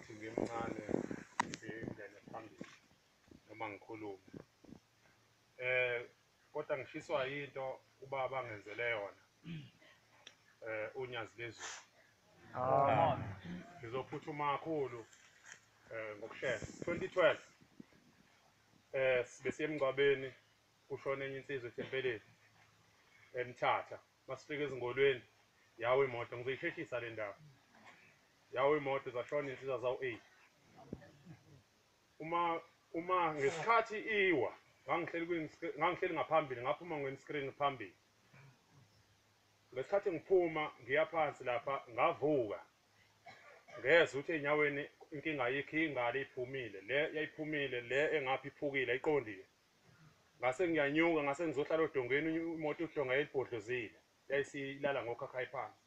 ukuthi ngimncane ngingene phambili noma ngikhulume. Kodwa ngishiswa into ubaba angenzele yona. UNyazi Lezulu. Amen. Ngizophuthuma kakhulu ngokushesha. 2012 sibe emngcwabeni kushona enye insizwa ethempelini eMthatha. Masifika ezingolweni yawo imoto, ngizoyisheshisa le ndaba. Yawo imoto zashona insizwa zawu-8. Uma ngesikhathi iwa ngangihleli ngaphambili, ngaphuma nge-screen phambili. Ngesikhathi ngiphuma ngiya phansi lapha ngavuka ngezwa ukuthi enyaweni inkinga ayikho, ingalo iphumile, le yayiphumile, le engapha iphukile ayiqondile. Ngase ngiyanyuka ngase ngizohlala odongeni, imoto udonga yayibhodlozile, yayisilala ngokhakhayi phansi.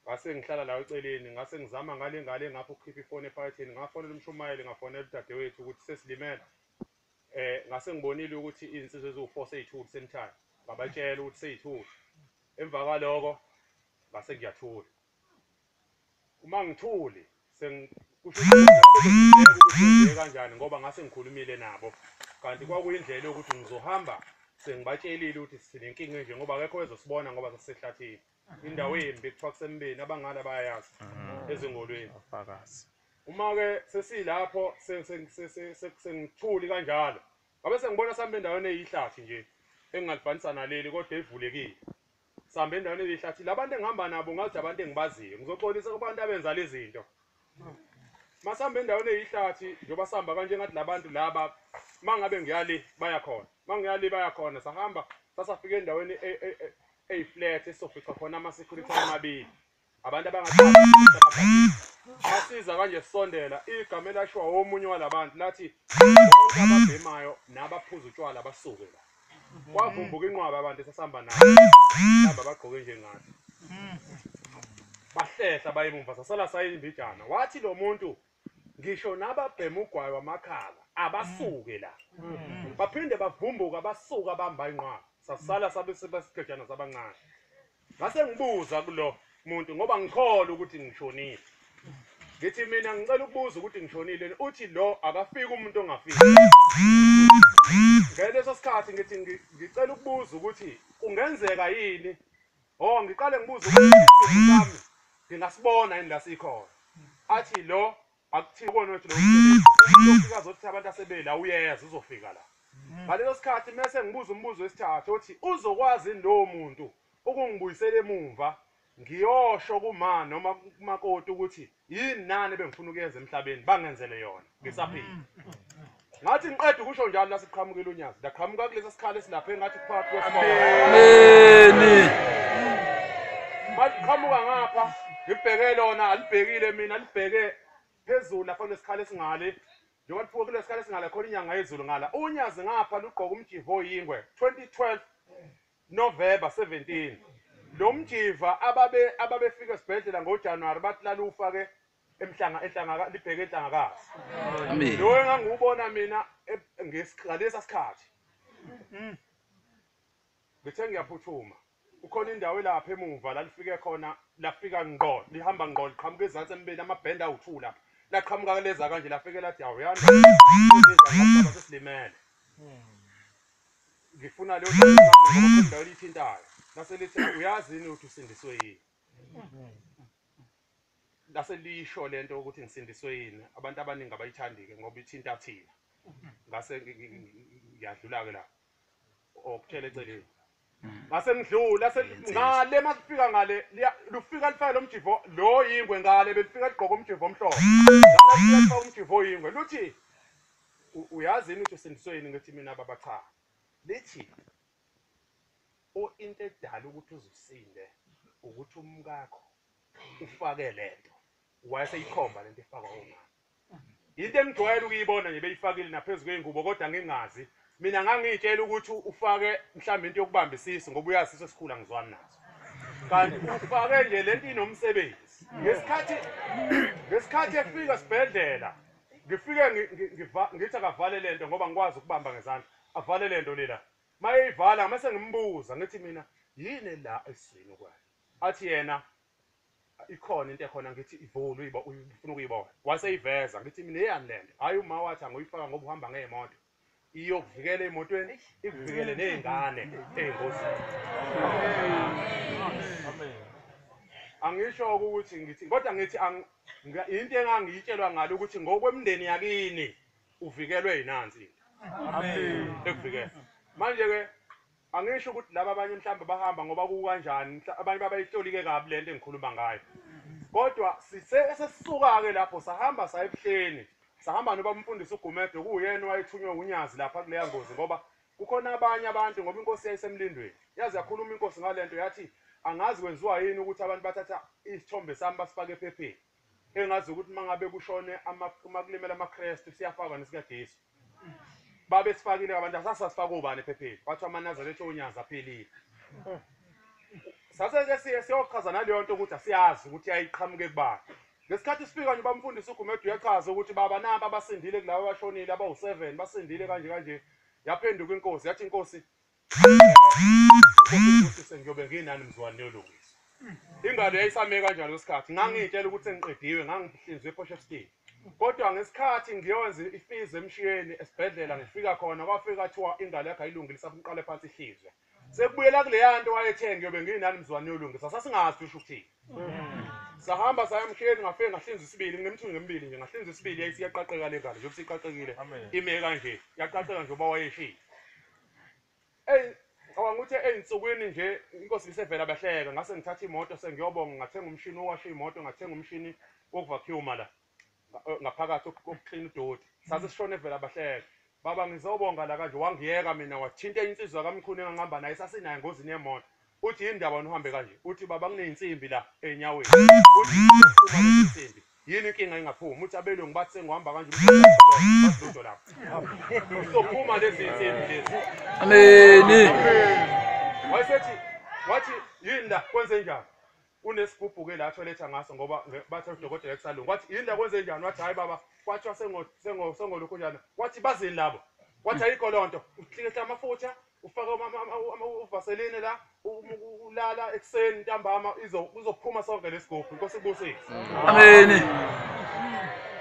Ngase ngihlala la eceleni, ngase ngizama ngale ngale ngapha ukukhipha ifoni ephaketheni, ngafonela umshumayeli, ngafonela udadewethu ukuthi sesilimele. Ngase ngibonile ukuthi izinsizwa eziwu-4 seyithule same time, ngabatshela ukuthi seyithule. Emva kwaloko ngase ngiyathula. Uma ngithuli sengikusho ukuthi kanjani ngoba ngase ngikhulumile nabo, kanti kwakuyindlela yokuthi ngizohamba sengibatshelile ukuthi sinenkinga nje ngoba akekho ezosibona ngoba sasisehlathini. Indawo embi kuthiwa kusembeni, abangala bayayazi ezingolweni. Uma ke sesilapho sengithuli kanjalo, ngabe sengibona sihamba endaweni eyihlathi nje engingalifanisa naleli kodwa evulekile. Sihamba endaweni eyihlathi, labantu engihamba nabo ngathi abantu engibaziyo. Ngizoxolisa kubantu abenza lezi zinto. Masihamba endaweni eyihlathi njengoba sihamba kanje ngathi labantu laba mangabe ngiyale baya khona, mangiyale baya khona. Sahamba sasafika endaweni eyiflat esizofica khona ama-security amabili, abantu abangathi kanje sisondela, igama elashiwa omunye walabantu lathi bonke ababhemayo nabaphuza utshwala basuke la. Kwavumbuka inqwaba abantu esasihamba nabo, laba bagqoke njengathi, bahlehla baye emumva, sasala sayimbijana. Wathi lo muntu ngisho nababhema ugwayi wamakhala abasuke la. Baphinde bavumbuka basuka bamba inqwaba, sasala sabe sebasigejana sabancane. Ngase ngibuza kulo muntu ngoba ngikholwa ukuthi ngishonile, ngithi mina ngicela ukubuza ukuthi ngishonile. Uthi lo akafiki umuntu ongafiki. Ngaleso sikhathi ngithi ngicela ukubuza ukuthi kungenzeka yini, oh ngiqale ngibuze ukuthi sami ngingasibona yini la sikhona. Athi lo akuthi ubone wethu lo umsebenzi azothi abantu asebela uyeza uzofika la. Ngaleso sikhathi mase ngibuza umbuzo wesithathu othi uzokwazi lowo muntu ukungibuyisela emumva ngiyosho kuma noma kumakoti ukuthi yini nani ebengifuna ukuyenza emhlabeni bangenzele yona ngisaphila. Ngathi ngiqeda ukusho njalo lasiqhamukile uNyazi, laqhamuka kulesa sikhala esilapha engathi kuphakathi kwesikole. Amen. Maliqhamuka ngapha ngibheke lona, alibhekile mina, alibheke phezulu lapha kulesikhala esingale. Njengoba liphuka kulesikhala esingale khona inyanga yezulu ngala. UNyazi ngapha lugqoka umjivo oyingwe 2012 November 17. Lo mjiva ababefika esibhedlela ngoJanuary bathi lalufake emhlanga enhlanga libheke enhlangakazi. Amen. Lo engangiwubona mina ngalesa sikhathi. Ngithe ngiyaphuthuma. Ukhona indawo elapha emuva la lifike khona, lafika ngqo, lihamba ngqo liqhamuka ezansi embeni amabhenda awu2 lapha. Laqhamuka leza kanje lafike lathi awuyana. Sesilimele. Ngifuna leyo ndawo elithintayo. Lase lithi uyazi yini ukuthi usindiswe yini? Lase lisho lento ukuthi ngisindiswe yini. Abantu abaningi abayithandi ke ngoba ithinta thina. Ngase ngiyadlula ke la. Okutshela eceleni. Ngase ngidlula ngale masifika ngale lufika lifake lo mjivo lo yingwe ngale belifika ligqoka umjivo omhlophe. Ngale lifika umjivo yingwe luthi uyazi yini ukuthi usindiswe yini? Ngithi mina baba cha. Lithi into edala ukuthi uzusinde ukuthi umkakho ufake lento, wayeseyikhomba lento efakwa omama. Into engijwayele ukuyibona nje beyifakile naphezulu kweyingubo kodwa ngingazi. Mina ngangiyitshela ukuthi ufake mhlawumbe into yokubamba isisu ngoba uyazi isisu esikhulu angizwani naso. Kanti ufake nje lento inomsebenzi. Ngesikhathi efika esibhedlela ngifike ngithi akavale lento ngoba ngikwazi ukubamba ngezandla. Avale lento lela. Mayeyivala mase ngimbuza ngithi mina yini la esizweni kwayo? Athi yena Ikhona into ekhona ngithi ivule ufuna ukuyibona. Waseyiveza ngithi mina eyani lento. Hayi uma wathi angoyifaka ngoba uhamba ngemoto. Iyokuvikela emotweni, ikuvikele nezingane ey'ngozini. Amen. Angisho ukuthi ngithi kodwa ngithi into engangiyitshelwa ngalo ukuthi ngokwemndeni yakini uvikelwe yinansi into. Amen. Ekuvikela. Manje ke angisho ukuthi laba abanye mhlawumbe bahamba ngoba kukanjani, abanye babayihlolike kabi lento engikhuluma ngayo. Kodwa sesisuka ke lapho sahamba saya ebuhleni. Sahamba noba umfundisi uGumede kuyena wayethunywe uNyazi lapha kuleya ngozi ngoba kukhona abanye abantu ngoba inkosi yayisemlindweni. Yazi yakhuluma inkosi ngalento yathi angazi kwenziwa yini ukuthi abantu bathatha isithombe sami basifake ephepheni. Engazi ukuthi mangabe kushone amakulimela amaKristu siyafakwa nesikaJesu. Babe sifakile abantu asasifaka obani ephepheni. Kwathiwa amaNazaretha oNyazi aphelile. Sase ke siye siyochaza naleyo nto ukuthi asiyazi ukuthi yayiqhamuke kubani. Ngesikhathi sifika nje bamfundisi uGumede uyachaza ukuthi baba nampa abasindile kulabo abashonile abawu7 basindile kanje kanje. Yaphenduka inkosi yathi inkosi sengiyobe nginani mzwane yolungisa. Ingalo yayisame kanjalo lesikhathi ngangiyitshela ukuthi sengiqediwe ngangihlinzwe ePortshepstone. Kodwa ngesikhathi ngiyonza ifizi emshiyeni esibhedlela ngifika khona kwafika kuthiwa ingalo yakhe ayilungile safuqale phansi ihlizwe. Sekubuyela kuleya nto wayethe ngiyobe nginani mzwane yolungisa sasingazi usho ukuthini. Sahamba saya emshiyeni ngafika ngahlinza isibili nginemthunzi emibili nje ngahlinza isibili yayisiyaqaqeka le ngalo njengoba siqaqekile ime kanje yaqaqeka njengoba wayeshilo. Ngicabanga ukuthi ey'nsukwini nje inkosi isevela behleka ngase ngithatha imoto sengiyobonga ngathenga umshini owasha imoto ngathenga umshini wokuvacuuma la ngaphakathi okuklina udoti. Sase sishone evela bahleka. Baba ngizobonga la kanje wangiyeka mina wathinta insizwa kamkhulu engangihamba naye sasinaye engozini yemoto. Uthi yini indaba uhambe kanje? Uthi baba kuney'nsimbi la ey'nyaweni. Uthi uma lezi nsimbi yini inkinga engaphumi? Uthi abelungu bathi sengihamba kanje basilutho lapho. Uzophuma lezi nsimbi lezi. Amen. Wayesethi wathi yini la kwenze njani? Unesigubhu ke la atholetha ngaso ngoba bathi udokotela kusalungu. Wathi yini la kwenze njani? Wathi hayi baba kwathiwa sengolokhu njani. Wathi bazini labo. Wathi ayikho lonto. Uhlikihla amafutha ufake uvaseline la ulala ekuseni ntambama izophuma sonke lesigubhu. Inkosi ibusise. Amen.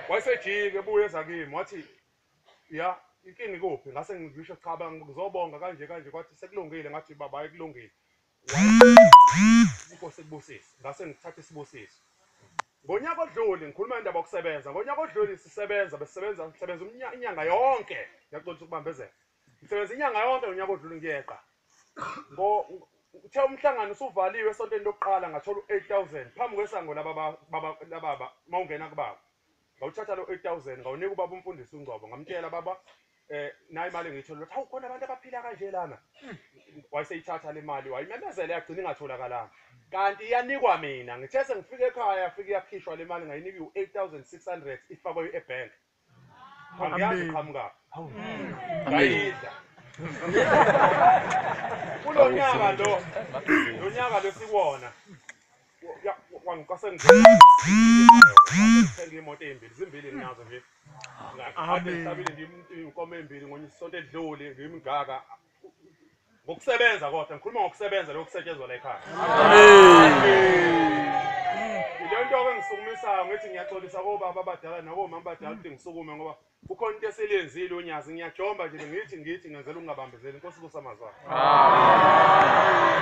Wayesejike ebuye eza kimi wathi ya inkinga ikuphi? Ngase ngisho cha baba ngizobonga kanje kanje kwathi sekulungile ngathi baba ayikulungile. Inkosi ibusise. Ngase ngithatha isibusiso. Ngonyaka odlule ngikhuluma indaba yokusebenza. Ngonyaka odlule sisebenza besisebenza sisebenza inyanga yonke. Ngiyaxolisa ukubambezela. Ngisebenza inyanga yonke ngonyaka odlule ngiyeqa. Uthe umhlangano usuvaliwe esontweni lokuqala ngathola u8000 phambi kwesango laba baba lababa mawungena kubaba. Ngawuthatha lo 8000 ngawunika ubaba umfundisi uNgcobo ngamtshela baba nayi imali engiyithola wathi hawu khona abantu abaphila kanje lana. Wayeseyithatha le mali wayimemezela yagcina ingatholakalanga. Kanti iyanikwa mina ngithe sengifika ekhaya yafika iyakhishwa le mali ngayinika u8600 ifakwe ebank. Angiyazi iqhamuka. Ngayidla. Kulo nyaka lo lo nyaka lesiwona wangikase ngithenga imoto ezimbili zimbili nginazo nje. Ngakade ngihlabile nje inkomo ezimbili ngonyisonto edlule ngimngaka ngokusebenza kodwa ngikhuluma ngokusebenza lokusetshenzwa la ekhaya. Amen. Ile nto ke ngisukumisayo ngithi ngiyaxolisa kobaba abadala nakomama abadala ukuthi ngisukume ngoba kukhona into eseliyenzile uNyazi ngiyajomba nje ngithi ngenzela ukungabambezeli. Inkosi kusamazwana. Amen.